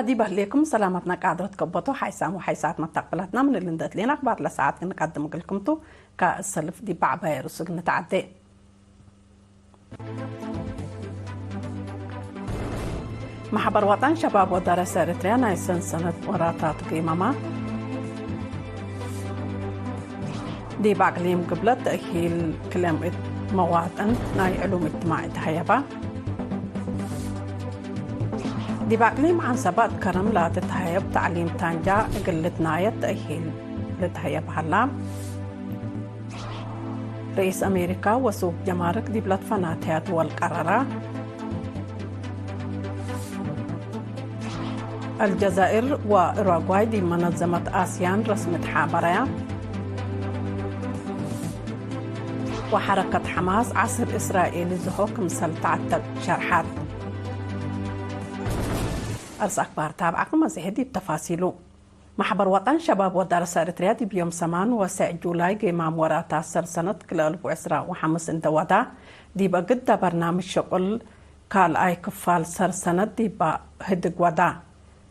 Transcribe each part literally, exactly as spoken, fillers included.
ዲብ ህሌኩም ሰላመትነ ቃድረት ከበቶ ሓይሳም ወሓይሳት መተቅብላትና ምን እሊ እንዴ እትሌነ አክባር ለሰዓት እንቀድም እግልኩም ቱ። ከእሰልፍ ዲብ በዐባይ ርእሱ እግል ንትዐዴ። መሕበር ወጠን ሸባብ ወደረሰ ኤረትርያ ናይ ሰንሰነት ወራታት ጌማማ። ዲብ አቅሊም ግብለት ተእሂል ክለም እት መዋጥን ናይ ዕሉም እጅትማዒ ተሀየባ። ዲብ አቅሊም ዐንሰባ እት ከረም ለትትሀየብ ተዕሊም ታንጃ እግል ልትናየት ተእሂል ልትሀየብ ሀላ። ርኢስ አሜሪካ ወሱቅ ጀማርክ ዲብ ለትፈናተያ ድወል ቀረራ። አልጀዛይር ወኡራጓይ ዲብ መነዘመት አስያን ረስሚ ተሓበረያ። ወሐረከት ሐማስ ዐስር እስራኤል ዝሆ ክምሰል ተዐተቅ ሸርሐት። አርስ አክባር ታብዐ ክመ ዘሄ ዲብ ተፋሲሉ። መሕበር ወጠን ሸባብ ወደረሰ ኤረትርያ ዲብ ዮም ሰማን ወሰዕ ጁላይ ጌማም ወራታት ሰር ሰነት ክልኤ አልፍ ወዕስራ ወሐምስ እንዴ ወዳ፣ ዲብ እግደ በርናምጅ ሸቁል ካልኣይ ክፋል ሰር ሰነት ዲበ ህድግ ወዳ።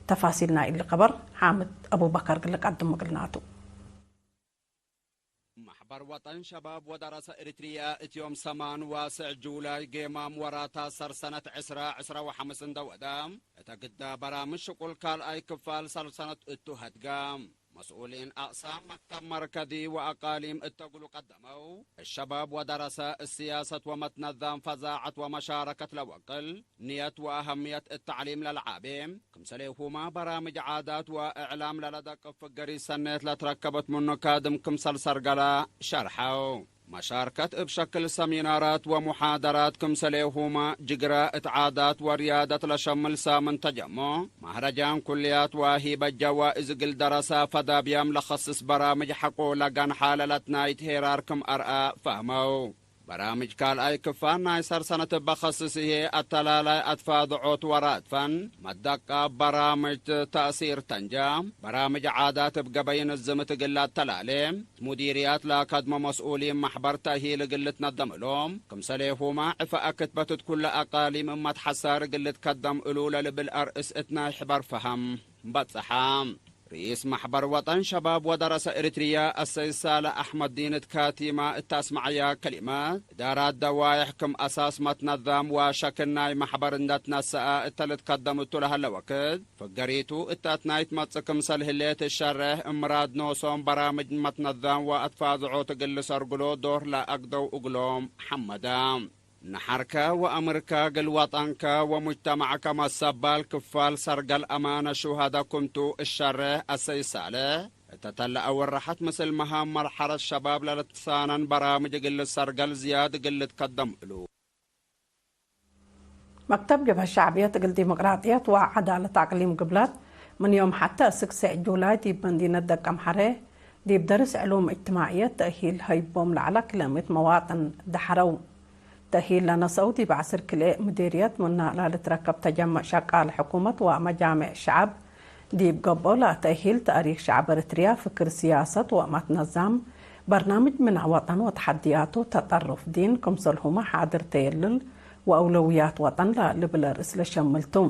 ተፋሲል ናይ እሊ ከበር ሓምድ አቡበከር እግል ልቀድም እግልናቱ። መሕበር ወጠን ሸባብ ወደረሰ ኤሪትርያ እት ዮም ሰማን ወሰዕ ጁላይ ጌማም ወራታት ሰር ሰነት ዕስራ ዕስራ ወሐምስ እንዴ ወዳ፣ እተ ግዳ በራምጅ ሽቁል ካልኣይ ክፋል ሰር ሰነት እቱ ሀድጋ። መስኡሊን አቅሳም መክተብ መርከዚ ወአቃሊም እተ እግሉ ቀደመው፣ እሸባብ ወደረሰ፣ እሲያሰት ወመትነዛም ፈዛዐት ወመሻረከት ለወቅል፣ ንየት ወአሀምየት እት ተዕሊም ለለዓቤ፣ ክምሰሌሁመ በራምጅ ዓዳት ወእዕላም ለለደቅፍ ፍገሪት ሰኔት ለትረከበት ምኑ ካድም ክምሰል ሰርገለ ሸርሐው። መሻርከት እብ ሸክል ሰሚናራት ወሙሓደራት ክምሰሌሁመ ጅግረ እት ዓዳት ወርያደት ለሸምል ሳምን ተጀሞ፣ መህረጃን ኩልያት ወሂበጀ ወእዝግል ደረሰ ፈዳብያም ለኸስስ በራምጅ ሐቆ ለገንሓ ለለትናይት ሄራር ክም አርአ ፈህመው። በራምጅ ካልኣይ ክፋል ናይ ሰር ሰነት እበ ከስስ ህዬ፣ አተላላይ አትፋድዖት ወራድፈን፣ መደቃብ በራምጅ ተእሲር ተንጃ፣ በራምጅ ዓዳት እብ ገበይ ንዝምት እግል ለአተላሌ፣ ሙዲርያት ለአከድሞ መስኡሊን መሕበር ተእሂል እግል ልትነደም እሎም፣ ክምሰሌሁመ ዕፈ አክትበት እት ኩለ አቃሊም እመት ሐሳር እግል ልትከደም እሉ ለልብል አርእስ እት ናይ ሕበር ፈሀም በጽሐ። ርኢስ መሕበር ወጠን ሸባብ ወደረሰ ኤሪትርያ አሰይድ ሳልሕ አሕመድዲን እት ካቲመ እት አስመዐያ ከሊመት፣ እዳራት ደዋይሕ ክም አሳስ መትነዛም ወሸክል ናይ መሕበር እንዴ ትነሰአ እተ ልትከደም እቱ ለሀለ ወክድ፣ ፍገሪቱ እተ አትናይት መጽእ ክምሰል ህሌት እሸሬሕ፣ እምራድ ኖሶም በራምጅ መትነዛም ወአትፋዝዖት እግል ልሰርግሎ ዶር ለአግደው እግሎም ሐመደ። ነሐርከ ወአምርከ እግል ወጠንከ ወሙጅተመዕከ መሰባል ክፋል ሰርገል አማነ ሹሀደ ክምቱ እሸሬሕ አሰይድ ሳልሕ፣ እተ ተለአ ወረሐት ምስል መሃም መርሐለት ሸባብ ለልትሳነን በራምጅ እግል ልሰርገል ዝያድ እግል ልትከደም እሉ። መክተብ ጀብሀት ሸዕብየት እግል ዲሞቅራጥየት ወዐዳለት አቅሊም ግብለት፣ ምን ዮም ሐቴ እስክ ሰዕ ጁላይ ዲብ መዲነት ደቀምሐሬ፣ ዲብ ደርስ ዕሉም እጅትማዕየት ተእሂል ሀይቦም ለዐለ ክልኤ ምእት መዋጥን ደሐረው። ተእሂል ለነሰአው ዲብ ዐስር ክልኤ ምዲርየት ምነ ለልትረከብ ተጀመዕ ሸቃል ሕኩመት ወመጃሜዕ ሸዐብ ዲብ ገብኦ ለተእሂል ተእሪክ ሸዐብ ኤሪትርያ፣ ፍክር ሲያሰት ወመትነዛም፣ በርናምጅ ምንዕ ወጠን ወተሐድያቱ፣ ተጠሩፍ ዲን፣ ክምሰልሁመ ሓድር ተየልል ወአውለውያት ወጠን ለልብል ርእስ ለሸምል ቱ።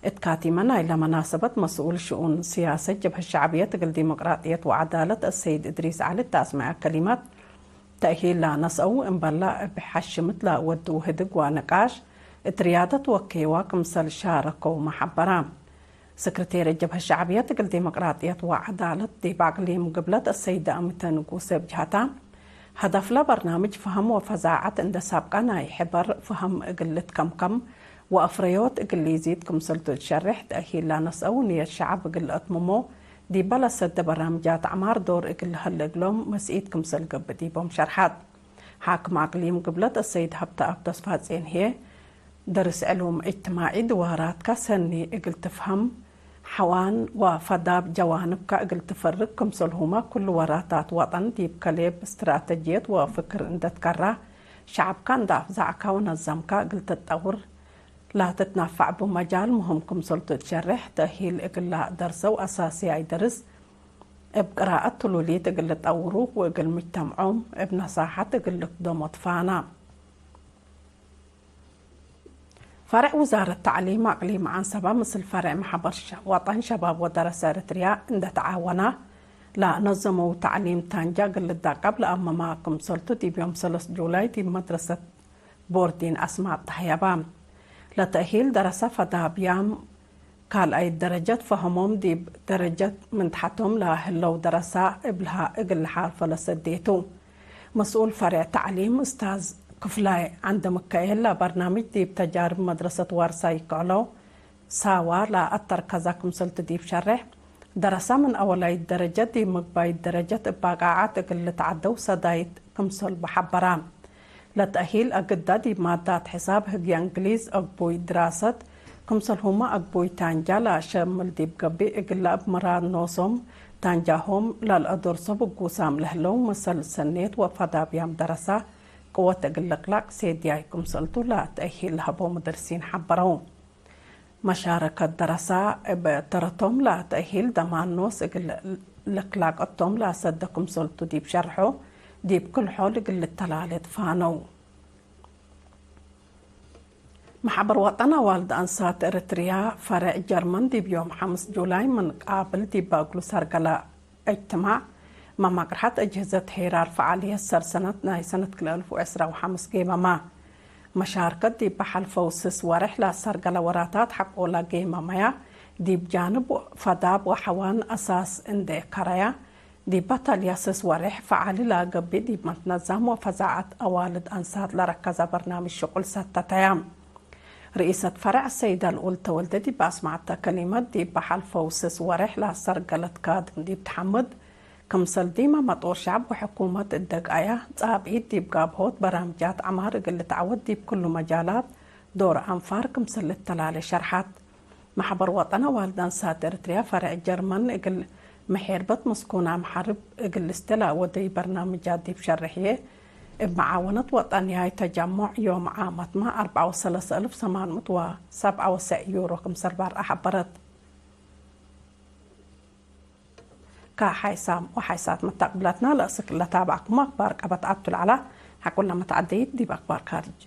እት ካቲመ ናይለ መናሰበት መስኡል ሽኡን ሲያሰት ጀብሀት ሸዕብየት እግል ዲሞቅራጥየት ወዐዳለት አሰይድ እድሪስ ዐሊ እተ አስመዐ ከሊመት፣ ተእሂል ለነስአው እምበለ እብ ሐሽምት ለወድው ህድግ ወንቃሽ እት ርያደት ወኬዋ ክምሰል ሻረከውመ ሐበረ። ስክርቴር ጀብሀት ሸዕብየት እግል ዲሞቅራጥየት ወዐዳለት ዲብ አቅሊም ግብለት አሰይደ አሚተ ንጉሰ እብ ጀሀታ፣ ሀደፍለ በርናምጅ ፈሀም ወፈዛዐት እንዴ ሳብቀ ናይ ሕበር ፈሀም እግል ልትከምከም ወአፍረዮት እግል ሊዚድ ክምሰልቱ እት ሸሬሕ፣ ተእሂል ለነስአው ንየት ሸዐብ እግል ለአትምሞ፣ ዲበ ለሰደ በራምጃት ዐማር ዶር እግል ለሀለ እግሎም መስኢት ክምሰል ገብእ ዲቦም ሸርሐት። ሓክም አቅሊም ግብለት አሰይድ ሀብተአብ ተስፋጼን ህዬ፣ ደርስ ዕሉም እጅትማዒ ድዋራትከ ሰኒ እግል ትፍሀም፣ ሐዋን ወፈዳብ ጀዋንብከ እግል ትፈርግ፣ ክምሰልሁመ ኩሉ ወራታት ወጠን ዲብ ከሌብ እስትራተጅየት ወፍክር እንዴ ትከራ፣ ሸዐብከ እንዴ አፍዛዕከ ወነዘምከ እግል ትጠውር፣ ለትትነፈዕ እቡ መጃል ምህም ክምሰልቱ እት ሸሬሕ፣ ተእሂል እግል ለደርሰው አሳስያይ ደርስ እብ ቅራአት ትሉሊት እግል ልጠውሩ ወእግል ሙጅተምዖም እብ ነሳሐት እግል ልክደሞ ትፋና። ፈርዕ ውዛረት ተዕሊም አቅሊም ዐንሰበ ምስል ፈርዕ መሕበር ሸ-፣ ወጠን ሸባብ ወደረሰ ኤረትርያ እንደ ተዓወና፣ ለነዘመው ተዕሊም ታንጃ እግል ልዳቀብ ለአመማ ክምሰልቱ ዲብ ዮም ሰለስ ጁላይ ዲብ መድረሰት ቦርዲን አስማጥ ተህየባ። ለተእሂል ደረሰ ፈዳብያም ካልኣይት ደረጀት ፈሀሞም ዲብ ደረጀት ምን ተሐቶም ለህለው ደረሳ እብልሃ እግል ለሓልፎ ለሰዴቱ። መስኡል ፈሬዕ ተዕሊም እስታዝ ክፍላይ ዐንደምካኤል ለበርናምጅ ዲብ ተጃርብ መድረሰት ዋርሳይ ከዕሎ ሳዋ ለአተርከዘ ክምሰልቱ ዲብ ሸሬሕ፣ ደረሳ ምን አወላይት ደረጀት ዲብ ምግባይት ደረጀት እብ አቃዓት እግል ልትዐደው ሰዳይት ክምሰልቡ ሐበራ። ለተእሂል አግዳ ዲብ ማዳት ሕሳብ፣ ህግየ እንግሊዝ፣ አግቡይ ድራሰት፣ ክምሰልሁመ አግቡይ ታንጃ ለአሸምል ዲብ ገብእ፣ እግለ እብ ምራድ ኖሶም ታንጃሆም ለልአደርሶ ብጉሳም ለህለው መሰል ሰኔት ወፈዳብያም ደረሳ ቅወት እግል ልቅላቅ ሴድያይ ክምሰልቱ ለተእሂል ለሀበው መደርሲን ሐበረው። መሻረከት ደረሳ እብ ተረቶም ለተእሂል ደማን ኖስ እግል ልክላቅ እቶም ለአሰደ ክምሰልቱ ዲብ ሸርሖ፣ ዲብ ክል ሖል እግል ልተላሌ ትፋነው። መሕበር ወጠን አዋልድ አንሳት ኤረትርያ ፈሬዕ ጀርመን ዲብ ዮም ሐምስ ጁላይ ምን ቃብል ዲብ እግሉ ሰርገለ እጅትማዕ መማቅርሐት እጅህዘት ሄራር ፈዓልየት ሰር ሰነት ናይ ሰነት ክልኤ አልፍ ወዕስራ ወሐምስ ጌመመ። መሻርከት ዲብ በሐልፈው ስስ ወሬሕ ለሰርገለ ወራታት ሐቆለ ጌመመያ፣ ዲብ ጃንብ ፈዳብ ወሐዋን አሳስ እንዴ ከረያ፣ ዲብ በተልያ ስስ ወሬሕ ፈዓሊ ለገብእ ዲብ መትነዛም ወፈዛዐት አዋልድ አንሳት ለረከዘ በርናምጅ ሽቁል ሰተተያ። ርኢሰት ፈረዕ ሰይድ አልኡል ተወልደ ዲብ አስማዕተ ከሊመት፣ ዲብ በሐልፈው ስስ ወሬሕ ለአሰርገለት ካድም ዲብ ተሐምድ፣ ክምሰል ዲመ መጦር ሸዕብ ወሕኩመት እደግአያ፣ ጻብዒት ዲብ ጋብሆት በራምጃት ዐማር እግል ልትዐወት ዲብ ክሉ መጃላት ዶር አንፋር ክምሰል ልተላሌ ሸርሐት። መሕበር ወጠን አዋልድ አንሳት ኤረትርያ ፈረዕ ጀርመን እግል መሔርበት መስኮና መሓርብ እግል ልስቴ ለአወደዩ በርናምጃት ዲብ ሸርሕዬ፣ እብ መዓወነት ወጠንያይ ተጀሞዕ ዮም ዓመትመ አርበዓ ወሰለሰ እልፍ ሰማን ምእት ወሰብዓ ወሰዕ ዩሮ ክምሰል በርአ ሐበረት። ከሓይሳም ወሓይሳት መታቅብላትና ለእስክ ለታብዐኩም አክባር ቀበት አቱ ለዐላ ሐቁለ መትዐደይት ዲብ አክባር ካርጅ።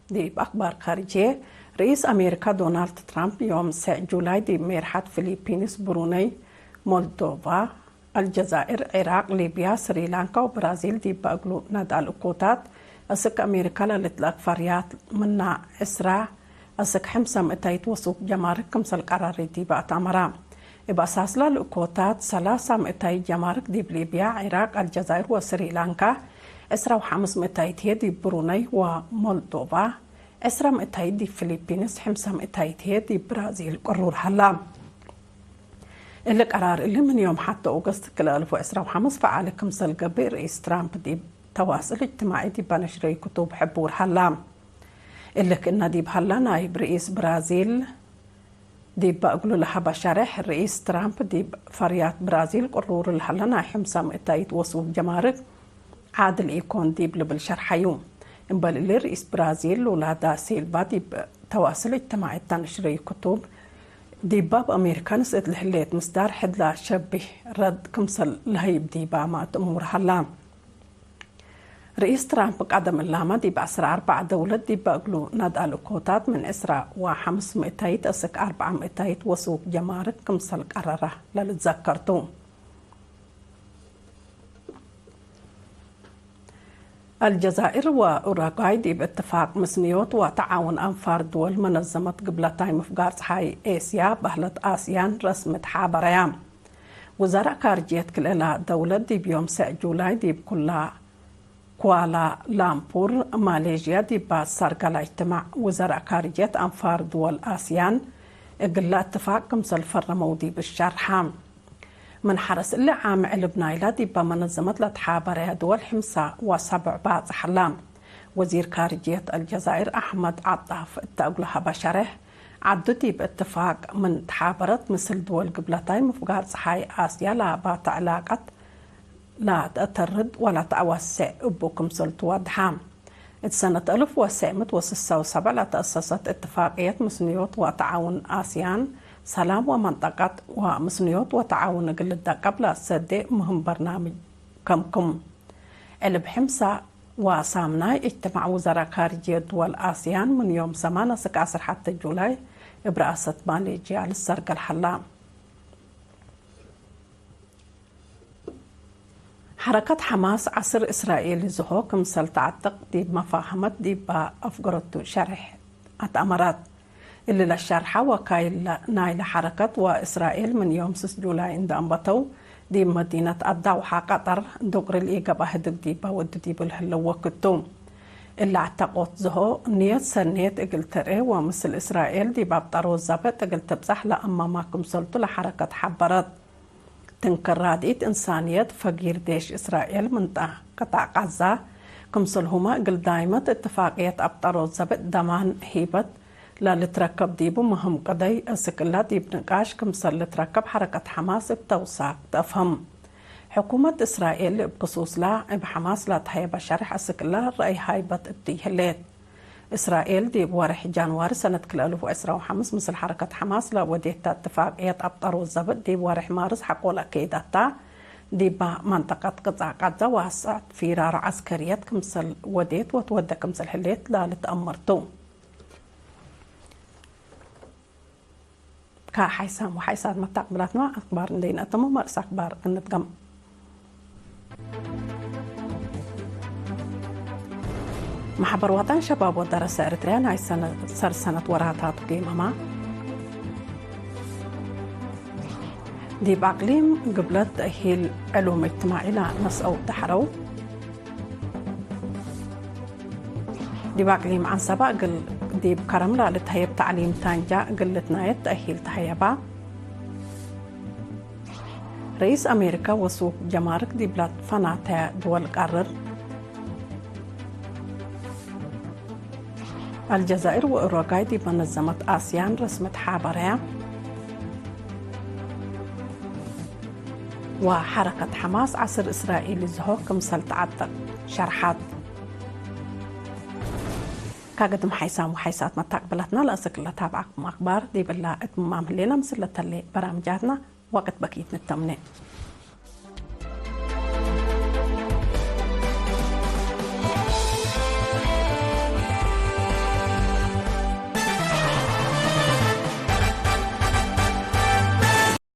ዲብ አክባር ካርጅየ፣ ርኢስ አሜሪካ ዶናልድ ትራምፕ ዮም ሰዕ ጁላይ ዲብ ሜርሐት ፊሊፒንስ፣ ብሩነይ፣ ሞልዶቫ፣ አልጀዛይር፣ ዒራቅ፣ ሊብያ፣ ስሪላንካ ወብራዚል ዲበ እግሉ ነድአል እኮታት፣ አስክ አሜሪካ ለልትለአክ ፈርያት ምና ዕስራ አስክ ሕምሰ ምእታይት ወሱቅ ጀማርክ ክምሰል ቀራሪ ዲበ አትአመራ። እብ አሳስ ለልእኮታት፣ ሰላሳ ምእታይት ጀማርክ ዲብ ሊብያ፣ ዒራቅ፣ አልጀዛይር ወስሪላንካ፣ ዕስራ ወሐምስ ምእታይት ህዬ ዲብ ብሩነይ ወሞልዶቫ፣ ዕስራ ምእታይት ዲብ ፊሊፒንስ፣ ሕምሰ ምእታይት ህዬ ዲብ ብራዚል ቅሩር ሀላ። እሊ ቀራር እሊ ምን ዮም ሐቴ ኦገስት ክልኤ አልፍ ወዕስራ ወሐምስ ፈዓል ክምሰል ገብእ፣ ርኢስ ትራምፕ ዲብ ተዋስል እጅትማዒ ዲበ ነሽረዩ ክቱብ ሕቡር ሀላ። እሊ ክእነ ዲብ ሀላ፣ ናይብ ርኢስ ብራዚል ዲበ እግሉ ለሀበ ሸሬሕ፣ ርኢስ ትራምፕ ዲብ ፈርያት ብራዚል ቅሩር ለሀለ ናይ ሕምሰ ምእታይት ወሱቅ ጀማርክ ዓድል ኢኮን ዲብ ልብል ሸርሐዩ። እምበል እሊ፣ ርኢስ ብራዚል ሉላ ዳ ሲልቫ ዲብ ተዋስል እጅትማዒ እተ ነሽረዩ ክቱብ፣ ዲብ ባብ አሜሪካ ንስእት ለህሌት ምስዳር ሕድ ለሸብህ ረድ ክምሰል ለሀይብ ዲበ መእት እሙር ሀላ። ርኢስ ትራምፕ ቀደም እላመ ዲብ ዐስራ አርበዕ ደውለት ዲበ እግሉ ነድአል እኮታት ምን ዕስራ ወሐምስ ምእታይት አስክ አርበዓ ምእታይት ወሱቅ ጀማርክ ክምሰል ቀረረ ለልትዘከር ቱ። አልጀዛይር ወኡራጓይ ዲብ እትፋቅ ምስንዮት ወተዓውን አንፋር ድወል መነዘመት ግብለታይ ምፍጋር ጸሓይ ኤስያ በህለት አስያን ረስሚ ተሓበረያ። ውዘራእ ካርጅየት ክልኤላ ደውለት ዲብ ዮም ሰዕ ጁላይ ዲብ ኩላ ኳላ ላምፑር ማሌዥያ ዲብ አሰርገለ እጅትማዕ ውዘራእ ካርጅየት አንፋር ድወል አስያን እግለ እትፋቅ ክምሰል ፈረመው ዲብ ሸርሐ። ምን ሐርስ እሊ ዓም ዕልብ ናይላ ዲበ መነዘመት ለተሓበረያ ድወል ሕምሳ ወሰብዕ ባጽሕ ሀላ። ወዚር ካርጅየት አልጀዛይር አሕመድ ዐጣፍ እተ እግሉ ሀበ ሸሬሕ፣ ዐዱ ዲብ እትፋቅ ምን ተሓበረት ምስል ድወል ግብለታይ ምፍጋር ጸሓይ አስያ ለባተ ዕላቀት ለተአተርድ ወለተአወሴዕ እቡ ክምሰል ትወድሐ። እት ሰነት አልፍ ወትሰዕ ምእት ወስሳ ወሰብዕ ለተአሰሰት እትፋቅየት ምስንዮት ወተዓውን አስያን፣ ሰላም ወመንጠቀት ወምስንዮት ወተዓውን እግል ልደቀብ ለአሰዴ ምህም በርናምጅ ከምክም። ዕልብ ሕምሳ ወሳምናይ እጅትማዕ ውዘራ ካርጅየት ድወል አስያን ምን ዮም ሰማን አስክ ዐስር ሐቴ ጁላይ እብ ረአሰት ማሌጅያ ልሰርገል ሀላ። ሐረከት ሐማስ ዐስር እስራኤል ዝሆ ክምሰል ተዐጥቅ ዲብ መፋሀመት ዲባ አፍገረቱ ሸርሕ አትአመረት። እሊ ለሸርሐ ወካይል ናይለ ሐረከት ወእስራኤል ምን ዮም ስስ ጁላይ እንደ አንበተው ዲብ መዲነት አዳውሓ ቀጠር ዱቅሪ ለኢገብአ ህድግ ዲባ ወዱ ዲብ ለህለው ወክድ ቱ። እሊ አተቆት ዝሆ ንየት ሰኔት እግል ትርኤ ወምስል እስራኤል ዲብ አብጠሮ ዘብጥ እግል ትብጸሕ ለአማማ ክምሰልቱ ለሐረከት ሐበረት። ትንክር ራድኢት እንሳንየት ፈጊር ዴሽ እስራኤል ምን ጣ-፣ ቅጣዕ ቃዛ፣ ክምሰልሁመ እግል ዳይመት እትፋቅየት አብጠሮ ዘብጥ ደማን ሂበት ለልትረከብ ዲቡ ምህም ቅደይ፣ እስክላ ዲብ ንቃሽ ክምሰል ልትረከብ ሐረከት ሐማስ እብ ተውሳክ ተአፍህም። ሕኩመት እስራኤል እብ ክሱስላ እብ ሐማስ ለተሀየበ ሸርሕ እስክላ ረአይ ሃይበት እትይ ህሌት። እስራኤል ዲብ ወርሕ ጃንዋሪ ሰነት ክልኤ አልፍ ወዕስራ ወሐምስ ምስል ሐረከት ሐማስ ለወዴተ እትፋቅየት አብጠሮ ዘብጥ ዲብ ወርሕ ማርስ ሐቆ ለአከይዳታ፣ ዲባ መንጠቀት ቅጻዕ ቃዛ ዋስዐት ፊራሮ ዐስከርየት ክምሰል ወዴት ወትወዴ ክምሰል ህሌት ለልትአመር ቱ። ከሐይሳም ወሐይሳት መታቅብላትና አክባር እንዴ ነአተሙ መርእስ አክባር እንድገም። ማሕበር ወጠን ሸባብ ወደረሰ ኤርትርያ ናይ ሰነ-፣ ሰር ሰነት ወራታቱ ጌመማ። ዲብ አቅሊም ግብለት ተእሂል ዕሉም እጅትማዒ ለነስአው ደሐረው። ዲብ አቅሊም ዐንሰበ እግል ዲብ ከረም ለልትሀየብ ተዕሊም ታንጃ እግል ልትናየት ተእሂል ተሀየባ። ረኢስ አሜሪከ ወሱክ ጀማርክ ዲብ ለትፈናተ ድወል ቀርር። አልጀዛይር ወኡሩጋይ ዲብ መነዘመት አስያን ረስመት ሓበረያ። ወሐረከት ሐማስ ዐስር እስራኤል ዝሆ ክምሰል ተዐጥቅ ሸርሐት። ካገድም ሐይሳም ወሐይሳት መታቅብለትና ለአስክ ለታብዓኩም አክባር ዲብላ እትምማም ህሌና። ምስል ለተሌ በራምጃትና ወቅት በኪት ንተምኔ።